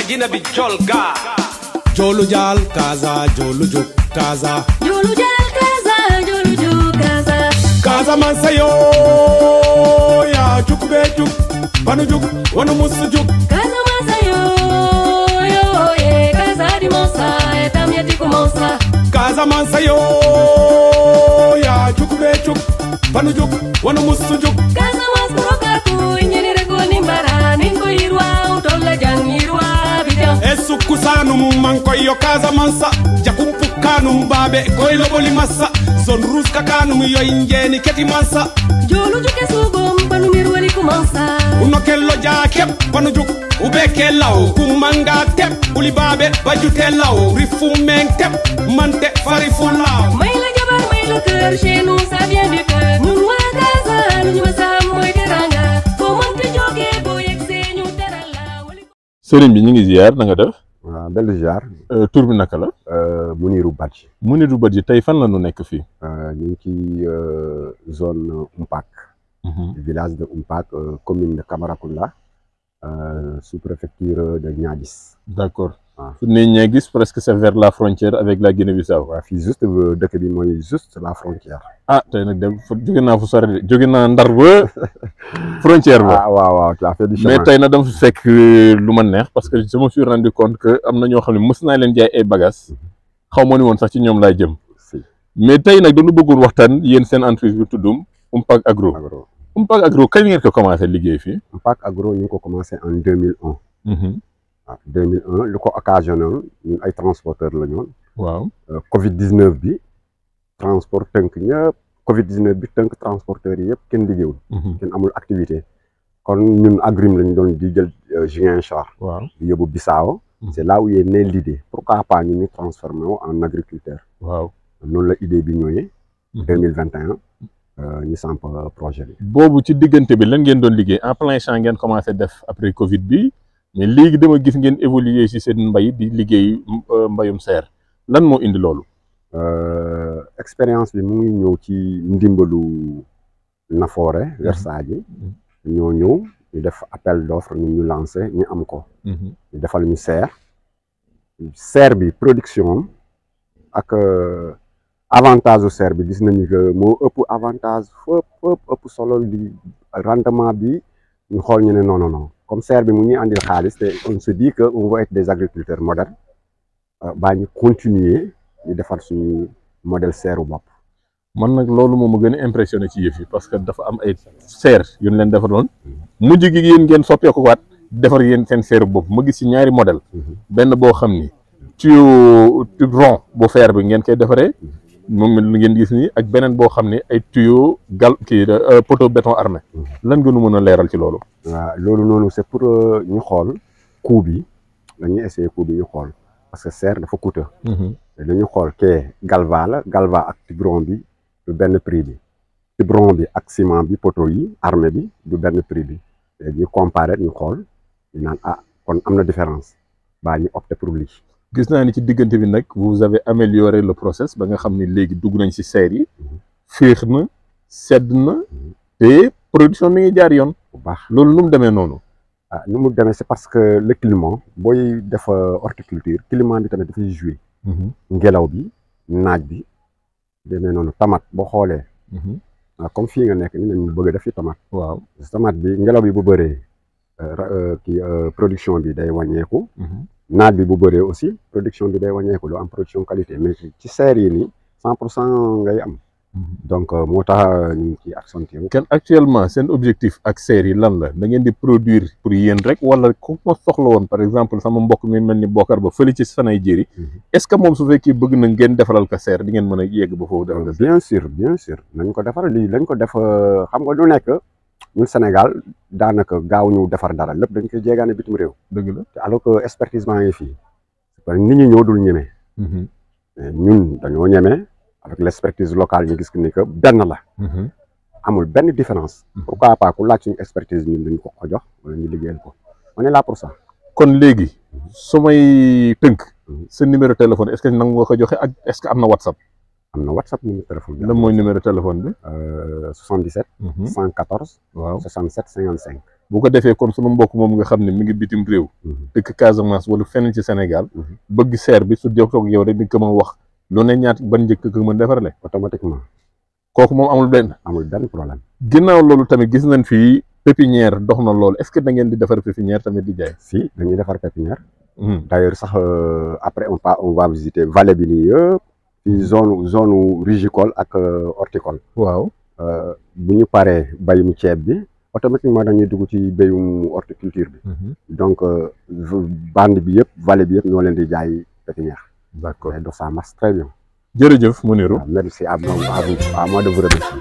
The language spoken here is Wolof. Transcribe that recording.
majina bi jolga jolu jal kaza jolu juk kaza jolu jal kaza jolu juk kaza kaza man sayo ya juk be juk banu juk wonu musu juk kaza man sayo yo kaza di monsa etamye di kumonsa kaza man sayo ya juk be juk banu juk wonu musu juk kaza mas proka ku nyeni rego nimbara ningo irwa utolla jang irwa bijan esuku sanu man koyo kaza mansa jakumpu kanu babe koylo boli massa zon rus kakanu yoy njeni keti mansa jolu juke sugom panu mirwali kumonsa uno kello jakep panu juk ubeke law kumanga tep uli babe bajute law rifu men tep mante fari fulaw mayla jabar mayla kër chez nous ça vient du cœur ñun waa Casa lu ñu masa mooy teranga ko mënti jóge boo yegse ñu teral la sëriñ bi ñu ngi ziar na nga def waaw dellu ziar tur bi naka la Muniru Badji Muniru Badji tey fan la ñu nekk fii ñu ngi ci zone Umpak village de Umpak commune de Camaracounda sous-préfecture de Niaguis. D'accord. Fu ne Niaguis presque c'est vers la frontière avec la Guinée-Bissau. waaw fii juste dëkk bi mooy juste la frontière. ah tey nag dem jóge naa fu sori de jóge naa Ndar ba frontière ba. ah waaw tu as fait du chemin. mais tey nag dama fi fekk lu ma neex parce que je me suis rendu compte que am na ñoo xam ne mës naa leen jaay ay bagages xaw ma ni woon sax ci ñoom laay jëm. mais tey nag dañu bëggoon waxtaan yéen seen entreprise bi tuddum Umpak Agro. Umpak Agro kañ ngeen ko commencé liggéey fii. Umpak Agro ñu ngi ko commencé en 2001. waaw 2001 lu ko occasionné ñun ay transporteur la ñoon. waaw Covid 19 bi transport tënk ñëpp Covid 19 bi tënk transporteurs yi yëpp kenn liggéeyul. kenn amul activité. kon ñun Agrim lañu doon di jël Ziguinchor. waaw di yóbbu Bissau. c'est là où est née l'idée pourquoi pas ñu transformé wu en agriculteur. waaw noonu la idée bi ñëwee. 2021 ñu samp projet bi. boobu ci diggante bi lan ngeen doon liggéey en plein champ ngeen commencé def après Covid bi. mais léegi dama gis ngeen évoluer ci seen mbay di liggéey mbayum seer lan moo indi loolu. expérience bi mu ngi ñëw ci ndimbalu Nafoore Versailles ñoo ñëw ñu def appel d'offre ñu lancé ñu am ko. ñu defal ñu seer bi production ak avantage u seer bi gis nañu que moo ëpp avantage ëpp solo li rendement bi ñu xool ñu ne non. comme serre bi mu ñuy andil xaalis te on se dit que on va être des agriculteurs modernes baa ñu continuer ñu defar suñu modèle serre bopp. man nag loolu moom ma gën a impressionné ci yëf yi parce que dafa am ay serre yu ñu leen defaroon mujj gi yéen ngeen soppeeku waat defar yéen seen serre bopp ma gis ci ñaari modèle benn boo xam ni tuyau rond bu fer bi ngeen koy defaree moom la ngeen gis nii ak beneen boo xam ne ay tuyau poteau béton armé lan nga nu mën a leeral ci loolu. waaw loolu noonu c'est pour ñu xool coût bi dañuy essayer coût bi ñu xool parce que serre dafa coûteux. dañu xool kee galva ak tibron bi du benn prix bi tibron bi ak ciment bi poteau yi armé bi du benn prix bi léegi ñu comparer ñu xool ñu naan kon am na différence baa ñu opter pour lii. gis naa ni ci diggante bi nag vous avez amélioré le process ba nga xam ni léegi dugg nañ ci serre yi féex na sedd na te production mi ngi jaar yoon bu baax loolu nu mu demee noonu. nu mu demee c'est parce que le climat booy def horticulture climat bi tamit dafay jouer. ngelaw bi naaj bi demee noonu tomate boo xoolee. comme fii nga nekk ni nañu bëgg a def fi tomate. waaw tomate bi ngelaw bi bu bëree production bi day wàññeeku. naaj bi bu bëree aussi production bi day wàññeeku doo am production qualité mais ci serre yi nii 100% ngay am. donc moo tax ñu ngi ciy accentué wu. kenn actuellement seen objectif ak serre yi lan la da ngeen di produire pour yéen rek wala ku ma soxla woon par exemple sama mbokk mi mel ni Bokar ba fële ci fanay jëri est-ce que moom su fekkee bëgg na ngeen defaral ko serre di ngeen mën a yegg ba foofu defal ko. bien sûr nañ ko defar lii lañ ko def xam nga lu nekk ñun Sénégal daanaka gaaw ñu defar dara lépp dañ koy jéegaane bitim réew. dëgg la te alors que expertise baa ngi fii nit ñi ñoo dul ñeme. ñun dañoo ñeme. avec l'expertise locale ñu gis ni que benn la. amul benn différence. pourquoi pas ku laaj suñu expertise ñun dañ ko jox wala ñu liggéeyal ko on est là pour ça. kon léegi su may tënk. sa numéro téléphone est-ce que nangu nga ko joxe ak est-ce que am na WhatsApp. am na WhatsApp numéro téléphone bi. lan mooy numéro téléphone bi. 77. 114. waaw 67 55. bu ko defee kon sunu mbokk moom nga xam ne mi ngi bitim réew dëkk Casamance wala feneen ci Sénégal bëgg seer bi su jotoog yow rek di ko mën wax lu ne ñaat ban njëkk ko mën defarale automatiquement kooku moom amul benn problème. ginnaaw loolu tamit gis nañ fii pépinière dox na loolu est-ce que da ngeen di defar pépinière tamit di jaay. si dañuy defar pépinière. d'ailleurs sax après on va visiter vallée bi nii yëpp fii zone rigicole ak horticole. waaw bu ñu paree bayum ceeb bi automatiquement dañuy dugg ci béyum horticulture bi. donc bande bi yëpp vallée bi yëpp ñoo leen di jaay pépinière. d'accord donc ça marche très bien. jërëjëf Mounirou. merci à moi de vous remercier.